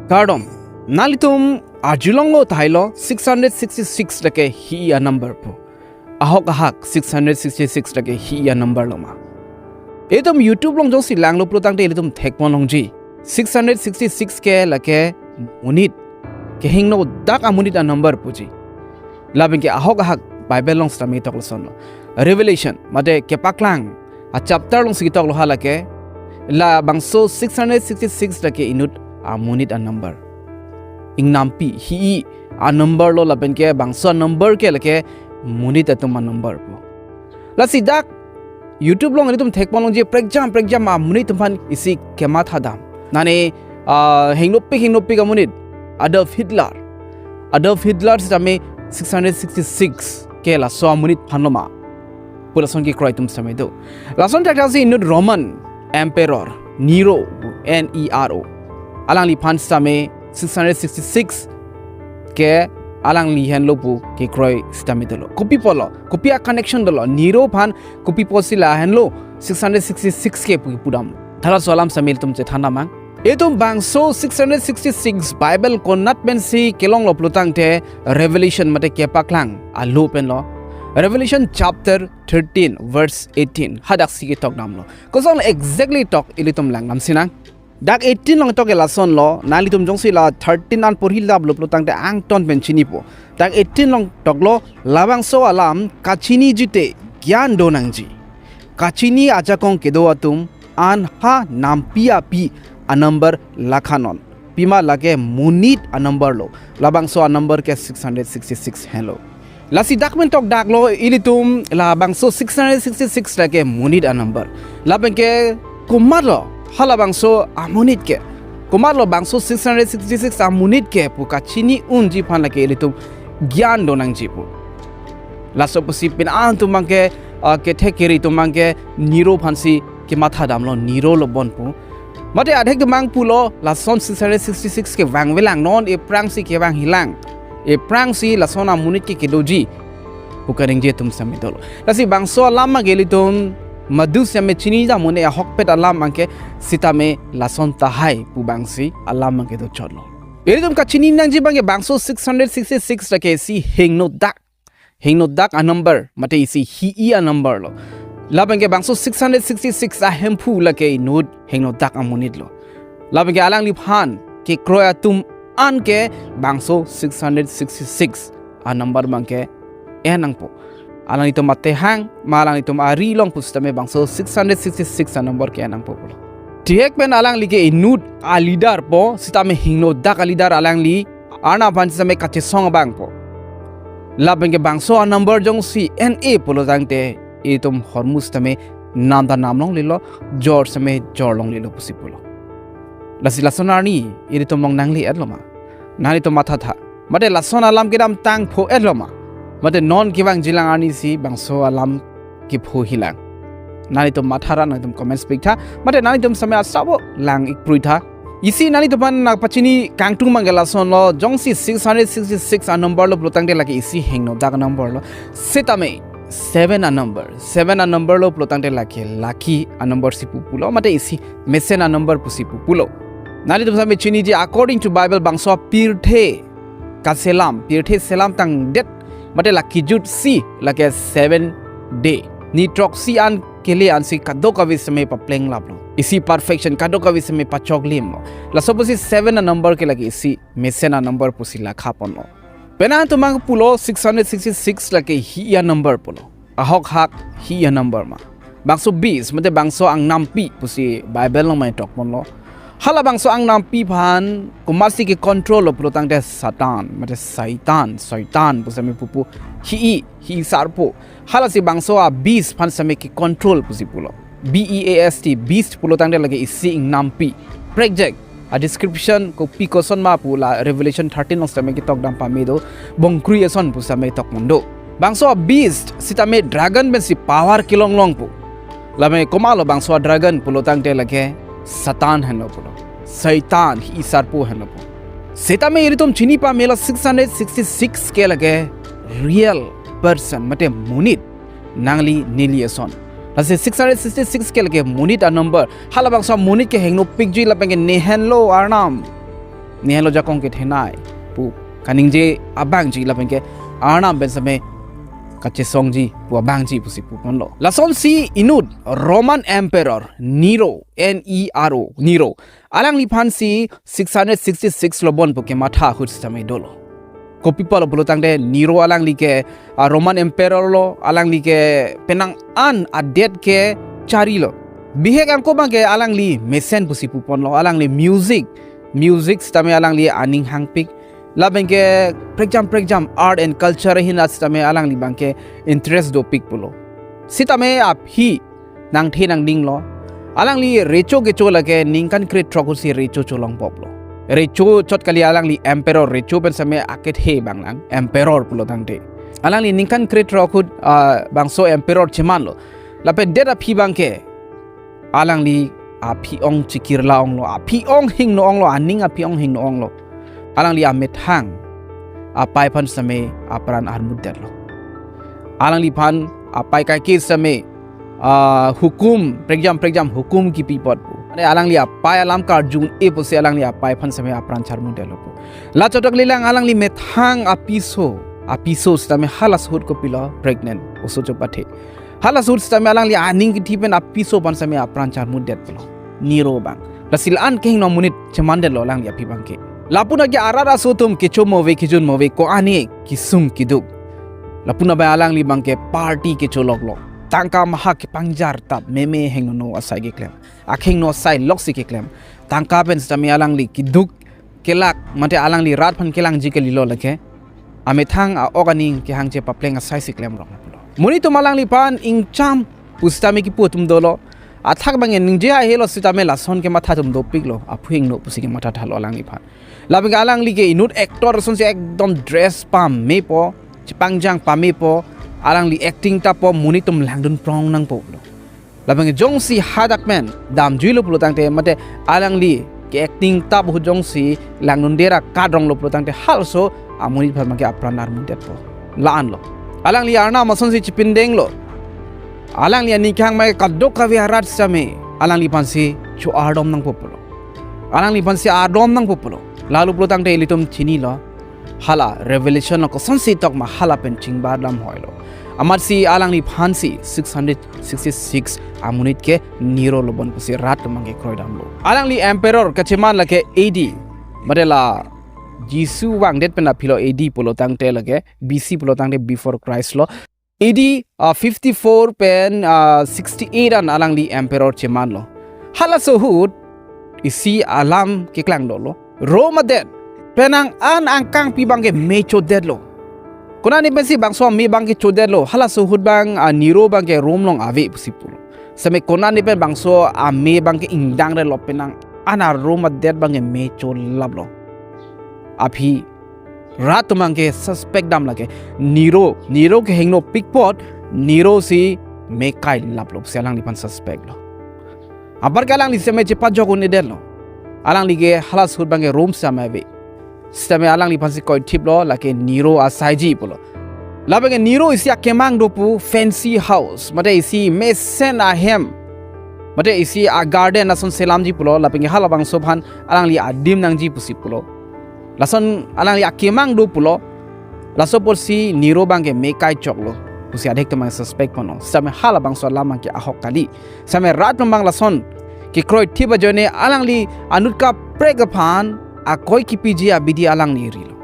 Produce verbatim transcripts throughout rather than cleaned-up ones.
Kardom, nanglitum arjulonglo tahai lo six hundred sixty-six lake hi a number pu. Ahok ahak six hundred sixty-six lake hi a number lo ma. Itum YouTube along jongsi langlo pulotangte ilitum thekpon longji. Six hundred sixty-six ke lake monit, kehingno dak amonit a number puji. Lapen ke ahok ahak Bible along sitame ketok lason lo. Revelation, mate kepaklang a chapter alongsi ketok lo halake, labangso six hundred sixty-six lake inut amonit a number. Ingnampi hi a number lo lapen ke bangso a number ke lake monit atum a number pu. Lasi dak YouTube along ilitum thekpon longji prekjam prekjam amonit atum aphan isi kematha dam. Nane, ah, hingnopik hingnopik amonit, Adolf Hitler. Adolf Hitler sitame six hundred sixty-six ke laso amonit aphan lo ma pu lason kekroi atum sitame do. Lason thakthak si inut Roman Emperor Nero, N E R O, alangliphan sitame six hundred sixty-six ke alangli henlo pu kekroi sitame dolo. Kopi apotlo, kopi a connection dolo, Nero aphan kopi apotsi la henlo six hundred sixty-six ke pu pudam? Halaso alam sitame ilitum chethan damnang. Itum bangso six hundred sixty-six Bible konat pensi kelonglo pulotangte Revelation mate kepaklang alo pen lo. Revelation chapter thirteen verse eighteen, hadaksi ketok damlo. Koson exactly tok ilitum lang dam sinang. Dak eighteen along tok ke lason lo, nanglitum jongsi la thirteen an porhi laplo pulotangte angton pen chinipo. Dak eighteen along tok lo, labangso alam kachiniji te gyan do nangji. Kachini ajakong kedo atum an ha nampi api a number lakhanon. Pima lake monit a number lo. Labangso a number ke six hundred sixty-six henlo. Lasi dak pen tok dak lo ilitum labangso six hundred sixty-six lake monit a number. Lapen ke komatlo halabangso amonit ke. Komatlo bangso six hundred sixty-six amonit ke pu kachini unji aphan lake ilitum gyan do nangji pu. Laso pusi pen an atum abang ke, ah, kethek kere atum abang ke Nero aphansi kematha damlo, Nero lo bon pu. Mate adhek atum abang pulo lason six hundred sixty-six ke vangvelang, non aphrangsi kevang hilang. Aphrangsi lason amonit ke kedoji pu kaningje atum sitame dolo. Lasi bangso alam abang ke ilitum madu sitame chini dam un-e, ahokpet alam abang ke sitame lason tahai pu abangsi alam abang ke dochotlo. Ilitum kachini nangji abang ke bangso six hundred sixty-six lake isi hingno dak. Hingno dak a number, mate isi hi a number lo. Lapen ke bangso six hundred sixty-six a Hemphu lake inut hingno dak amonit lo. Lapen ke alangliphan kekroi atum an ke bangso six hundred sixty-six a number abang ke en nangpo. Alanglitum atehang ma alanglitum ari along pusitame bangso six hundred sixty-six a number ke en nangpo pulo. Thihek pen alangli ke inut a leader po, sitame hingno dak a leader alangli Arnam aphan sitame kachesong abang po. Lapen ke bangso a number jongsi en-e pulotangte itum hormu sitame nam ta nam longlelo, jor sitame jor longlelo pusi pulo. Lasi lason arni ilitum along nangli-etlo ma? Nanglitum mathatha. Mate lason alam kedamtang pho-etlo ma? Mate non kevang jilang arnisi bangso alam kepho hilang? Nanglitum matha ra, nanglitum comments piktha. Mate nanglitum sitame asabo lang-ik pruitha. Isi nanglitum aphan nangpachini kangtung abang ke lason lo, jongsi six hundred sixty-six a number lo pulotangte lake isi hingno dak a number lo. Sitame seven a number, seven a number lo pulotangte lake lucky a number si pu pulo, mate isi mesen a number pusi pu pulo. Nanglitum sitame chiniji, according to Bible, bangso pirthe kaselam, pirthe selam tangdet, mate la kejutsi lake seven day, ni throksi an kele ansi kadokave sitame paplenglaplo. Isi perfection, kadokave sitame pachoklimlo. Laso pusi seven a number ke lake isi mesen a number pusi lakhaponlo. Pen an atum abang pulo six hundred sixty-six lake hi a number pulo. Ahok ahak hi a number ma? Bangso bis, mate bangso angnampi pusi Bible along mai tokponlo. Halabangso angnampi aphan komatsi kecontrol lo pulotangte Satan, mate Saitan, Saitan pusitame pupo. Hi, hi sarpo. Halasi bangso a bis aphan sitame kecontrol pusi pulo. B E A S T, beast pulotangte lake isi ingnampi. Prekjak a description kopi koson ma pu la Revelation thirteen along sitame ketok dam pame do, bongkrui ason pu sitame tokpon do. Bangso a beast sitame dragon pensi power kelong longpo. Lame komatlo bangso a dragon pulotangte lake Satan henlo pulo. Saitan, hi sarpo henlo pu. Sitame ilitum chini pamelo six hundred sixty-six ke lake real person, mate monit, nangli neli ason. Lasi six hundred sixty-six ke lake monit a number. Halabangso monit ke hengnopikji lapen ke ne henlo Arnam. ne henlo jakong kethenei pu kaningje abangji lapen ke Arnam pen sitame kachesongji pu abangji pusi puponlo. Lasonsi inut Roman Emperor Nero, N E R O, Nero, alangliphansi six hundred sixty-six lo bon pu kematha ahut sitame dolo. Kopi apotlo pulo tangte Nero alangli ke, ah, Roman Emperor lo, alangli ke penang an adet ke charilo. Bihek angko abangke alangli mesen pusi puponlo, alangli music, music sitame alangli aning hangpik. Lapen ke prekjam prekjam art and culture ahin sitame alangli abangke interest dopik pulo. Sitame aphi nangthe nangdinglo. Alangli recho kecho lake ningkan krethrok ahutsi recho cholong poplo. Recho chot kali, alangli emperor, recho pen sitame akethe abang lang, emperor pulo tangte. Alangli ningkan krethrok ahut, ah, bangso emperor chemanlo. Lapen det aphi abangke alangli aphi-ong chikirla onglo, aphi-ong hingno onglo, aning aphi-ong hingno onglo. Alangli amethang apei aphan sitame apran armutdetlo. Alangliphan apei kaike sitame, ah, hukum, prekjam prekjam hukum kipi apot pu. Mane alangli apei alam karju un-e pusi alangli apei aphan sitame apran charmutdetlo pu. La chot kali lang, alangli methang apiso, apiso sitame halaso ahut kopilo, pregnant, oso chopathe. Halaso ahut sitame alangli aning kithi pen apiso aphan sitame apran charmutdetlo Nero abang. Lasi la-an kehingno amonit chemandetlo alangli aphi abangke. Lapu anke arat aso atum kecho mo ave, kejun mo ave, ko-an kesung keduk. Lapu abang alangli abangke party kecholoklo. Tangka maha kepangjar tap, meme hingno asai keklem, akhingno asai loksi keklem. Tangka pen sitame alangli keduk kelak, mate alangli rat aphan kelangji kalilo lake. Amethang a-ok aning kehangche papleng asaisi klemrong pulo. Monit atum alangliphan ingcham pu sitame kipu atum dolo. Athak abang ningje ahelo sitame lason kematha atum dopiklo, aphu hingno pusi kematha thalo alangliphan. Lapen ke alangli ke inut actor asonsi ekdom dress pamepo, chepangjang pamepo, alangli acting tappo, monit atum langdun prong nangpo pulo. Lapen ke jongsi hadak pen damjuilo pulo tangte, mate alangli ke acting tap ahut jongsi langdunde ra kadronglo pulo tangte, halaso amonit aphan abangke apran armutdetpo. La-anlo. Alangli Arnam asonsi chipindenglo. Alangli aning kehang abangke kadokave arat sitame alangliphansi cho-ardom nangpo pulo. Alangliphansi ardom nangpo pulo. Lalo pulo tangte ilitum chinilo. Hala Revelation lo kosonsi tokma hala pen chingbar dam hoilo. Amatsi alangliphansi six hundred sixty-six amonit ke Nero lo bon pusi rat atum abangke kroidamlo. Alangli emperor kacheman lake A D. Mate la Jisu vangdet pen aphilo, A D pulo tangte lake, B C pulo tangte before Christ lo. A D, ah, fifty-four pen, ah, sixty-eight an alangli emperor chemanlo. Halaso ahut isi alam keklang dolo. Rome adet penang an angkangpi abangke me chodetlo. Konane pensi bangso me abangke chodetlo? Halaso ahut abang, ah, Nero abangke Rome along ave pusi pulo. Sitame konane pen bangso ame abangke ingdangdetlo, penang an a-Rome adet abangke me cholaplo. Aphi rat atum abangke suspect dam lake Nero, Nero ke hingno pikpot, Nero si me kailaplo pusi alangliphan suspect lo. Apar ke alangli sitame chepajok un-edetlo. Alangli ke halaso ahut abangke Rome sitame ave. Sitame alangliphansi kroithiplo, lake Nero asaiji pulo. Lapen ke Nero isi akemang do pu fancy house, mate isi mesen ahem, mate isi a-garden ason selamji pulo, lapen ke halabangso aphan alangli adim nangji pusi pulo. Lason alangli akemang do pulo. Laso apotsi Nero abangke me kaichoklo pusi adhek atum abang suspect ponlo. Sitame halabangso alam abangke ahok kali. Sitame rat atum abang lason kekroithip ajoine alangli anut kaprek aphan akoi kipiji abidi alangli rilo.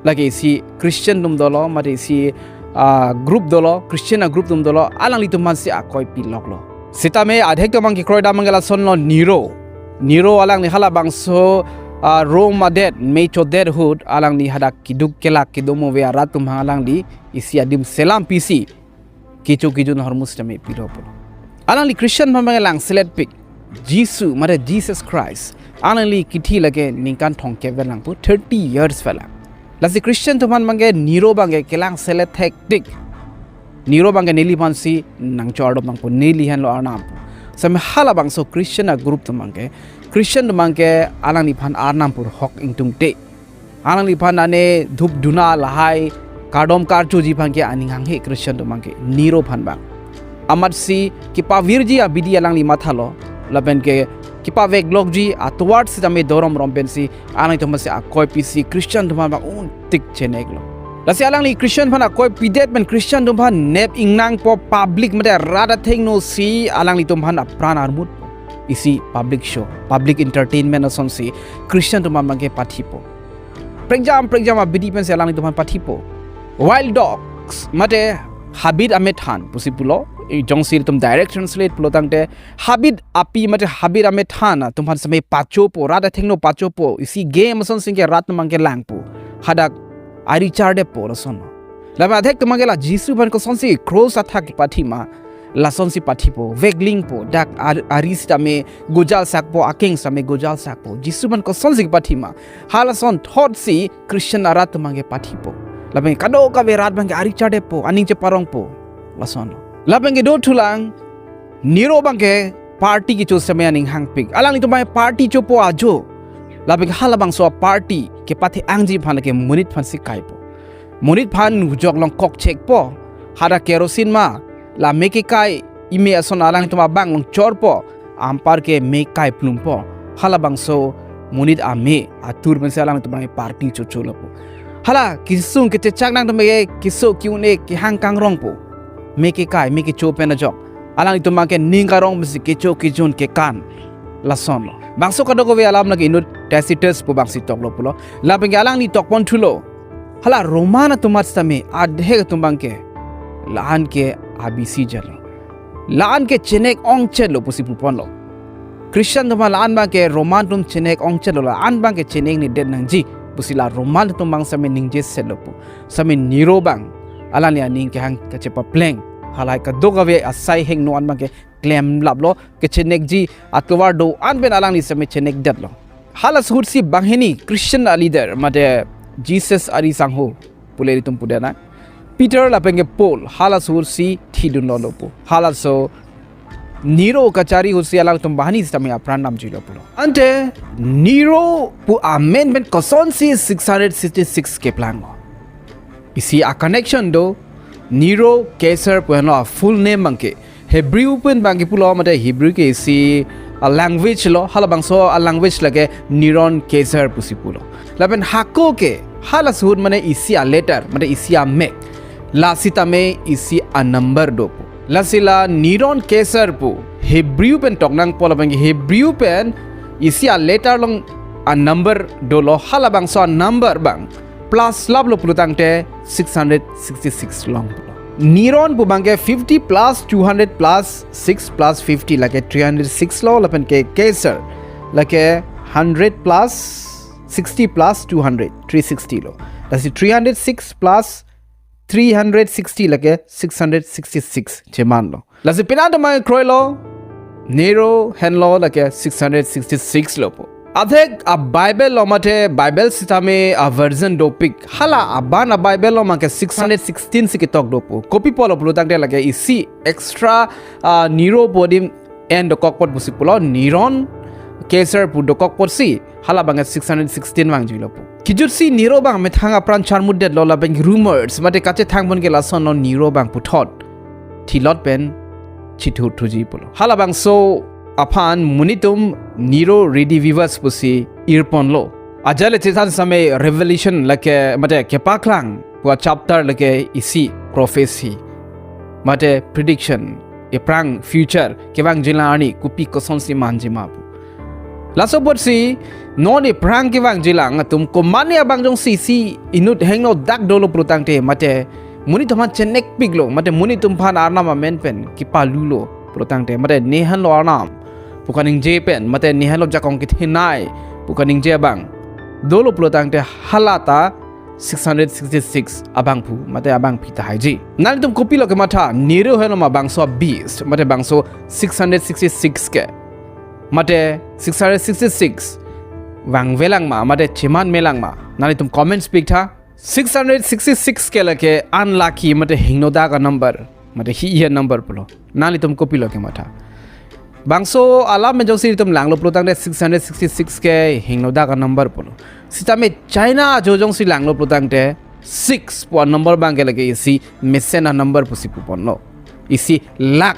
Lake isi Christian atum dolo, mate isi, ah, group dolo, Christian a-group atum dolo, alanglitum aphansi akoi piloklo. Sitame adhek atum abang kekroidam abangke lasonlo Nero. Nero alangli halabangso, ah, Rome adet me chodet ahut alangli hadak keduk kelak kedo mo ave arat atum abang alangli isi adim selampisi kecho kejun ahormu sitame pilo pulo. Alangli Christian aphan abangke langseletpik. Jisu, mate Jesus Christ, alangli kithi lake ningkan thomkep vel lang pu, thirty years vel lang. Lasi Christian atum aphan abangke Nero abangke kelangselet hektik. Nero abangke neliphansi nangcho-ardom nangpo, neli henlo Arnam pu. Sitame halabangso Christian a-group atum abangke, Christian atum abangke alangliphan Arnam pu hok ingtungte. Alangliphan ane dhup dhuna lahai kardom karchoji aphan ke aning hanghe Christian atum abangke, Nero aphan abang. Amatsi kepavirji abidi alangli mathalo, lapen ke kepavek lokji atovar sitame dorom rom pensi alanglitum aphansi akoi pisi Christian atum aphan bang untik cheneklo. Lasi alangli Christian aphan akoi pidet pen Christian atum aphan nep ingnangpo, public mate rat athengno si alanglitum aphan apran armut isi public show, public entertainment asonsi Christian atum aphan bangke pathipo. Prengjam prengjam abidi pensi alanglitum aphan pathipo. Wild dogs mate habit amethan pusi pulo. Jongsi itum direct translate pulo tangte habit api mate habit amethan atum aphan sitame pachopo, rat athengno pachopo, isi game asonsi ke rat atum abangke langpo. Hadak ari chardepo lason. Lapen adhek atum abangke la Jisu aphan kosonsi cross athak pathima, lasonsi pathipo, veklingpo, dak ar-, ari sitame gojal sakpo, akeng sitame gojal sakpo. Jisu aphan kosonsi pathima, halason thotsi Christian arat atum abangke pathipo. Lapen kadokave rat abangke ari chardepo, aning cheparongpo. Lason. Lapen kedo thulang, Nero abangke party kecho sitame aning hangpik. Alanglitum abangke party chopo ajo. Lapen halabangso party kepathe-angji aphan ke monit aphansi kaipo. Monit aphan nujok along kokchekpo. Hadak kerosene ma, la me kekai ime ason alanglitum abang along chorpo. Anparke me kai plumpo. Halabangso monit ame atur pensi alanglitum abangke party chocholopo. Hala kesung kechechak nangtum ke keso ke-un-e kehang kangrongpo. Me kekai, me kecho pen ajok alanglitum abangke ning karong pensi kecho kejun kekan. Lasonlo. Bangso kadokave alam lake inut Tacitus pu abangsi toklo pulo. Lapen ke alangli tokpon thulo. Hala Roman atum aphan sitame adhek atum abangke la-an ke abisi jalo. La-an ke chenek ongchetlo pusi puponlo. Christian atum aphan la-an abangke Roman atum chenek ongchetlo, la-an abangke cheneknedet nangji pusi la Roman atum abang sitame ningjesetlo pu. Sitame Nero abang alangli aning kehang kachepapleng. Halahai kadokave asai hingno an abangke klemlaplo, kechenekji atovar do-an pen alangli sitame chenekdetlo. Hala ahutsi banghini Christian aleader mate Jesus ari sangho pule ilitum pudet nang. Peter lapen ke Paul hala ahutsi thidunlo pu. Halaso Nero kachari ahutsi alangtum banghini sitame apran damjuilo pulo. Ante Nero pu amen pen kosonsi six hundred sixty-six keplanglo. Isi a-connection do. Nero Caesar pu henlo a-full name abangke. Hebrew pen abangke pulo mate Hebrew ke isi a-language lo, halabangso a-language lake Neron Caesar pusi pulo. Lapen hako ke hala ahut mane isi a-letter mate isi amek. La sitame isi a-number do pu. Lasi la Neron Caesar pu Hebrew pen toknangpo, lapen ke Hebrew pen isi a-letter along a-number dolo, halabangso a-number abang plus laplo pulo tangte six hundred sixty-six long pulo. Neron pu abangke fifty plus two hundred plus six plus fifty lake three hundred six lo, lapen ke Caesar lake hundred plus sixty plus two hundred, three sixty lo. Lasi three hundred six plus three hundred sixty lake six hundred sixty-six chemanlo. Lasi penang atum abang kroilo, Nero henlo lake six hundred sixty-six lo pu. Adhek a-Bible lo mate Bible sitame a-version dopik. Hala aban a-Bible lo make six hundred sixteen si ketok do pu. Kopi pulo pulo tangte lake isi extra, ah, Nero pu adim en dokok apot pusi pulo, Neron Caesar pu dokok apotsi hala abangke six hundred sixteen vangjuilo pu. Kijutsi Nero abang methang apran charmutdetlo, lapen rumors mate kachethangpon ke lasonlo, Nero abang puthot thilot pen chithurthuji pulo. Halabangso aphan monit atum Nero Redivivus pusi irponlo. Ajale chethan sitame Revelation lake mate kepaklang pu a-chapter lake isi prophecy mate prediction, ephrang future kevangjilang arni kopi kosonsi manjima pu. Laso apotsi non ephrang kevangjilang atum komatne abang jongsi isi inut hingno dak dolo pulo tangte mate monit atum aphan chenekpiklo mate monit atum aphan Arnam amen pen kepalulo pulo tangte mate ne henlo Arnam pu kaningje pen mate ne henlo jakong kethenei pu kaningje abang dolo pulo tangte halata six hundred sixty-six abangphu mate abangpi tahaiji. Nanglitum kopilo kematha, Nero henlo ma bangso beast mate bangso six hundred sixty-six ke mate six hundred sixty-six vangvelang ma mate chemanmelang ma? Nanglitum comments piktha. Six hundred sixty-six ke lake unlucky mate hingnodak a-number mate hi-i a-number pulo. Nanglitum kopilo kematha? Bangso alam pen jongsi itum langlo pulo tangte six hundred sixty-six ke hingnodak a-number pulo. Sitame China ajo jongsi langlo pulo tangte six pu a-number abangke lake isi mesen a-number pusi puponlo. Isi luck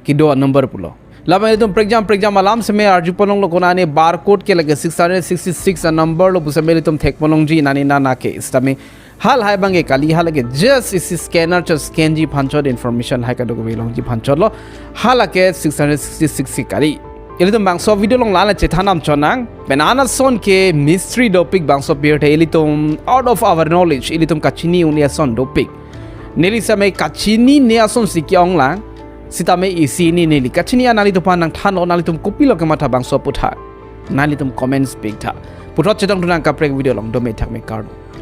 kedo a-number pulo. Labang ilitum prekjam prekjam alam seme arju ponlonglo konane barcode ke lake six hundred sixty-six a number lo pu seme ilitum thek ponlongji nani nana ke. Sitame halahai abang ke kali, halake just isi scanner cho scan ji aphan chot, information hai kadokave longji aphan chotlo. Halake six hundred sixty-six ke kali. Ilitum bangso video along la-an chethan dam chot nang. Pen an ason ke mystery dopik bangso pirthe, ilitum out of our knowledge, ilitum kachini un-e ason dopik. Neli sitame kachinine asonsi ke-ong lang. Sitame isi ne neli kachini an nanglitum aphan nangthanlo, nanglitum kopilo kematha bangso aphuthak, nanglitum comments piktha. Puthot chetongthu nang kaprek video along, dome thakme, kardom.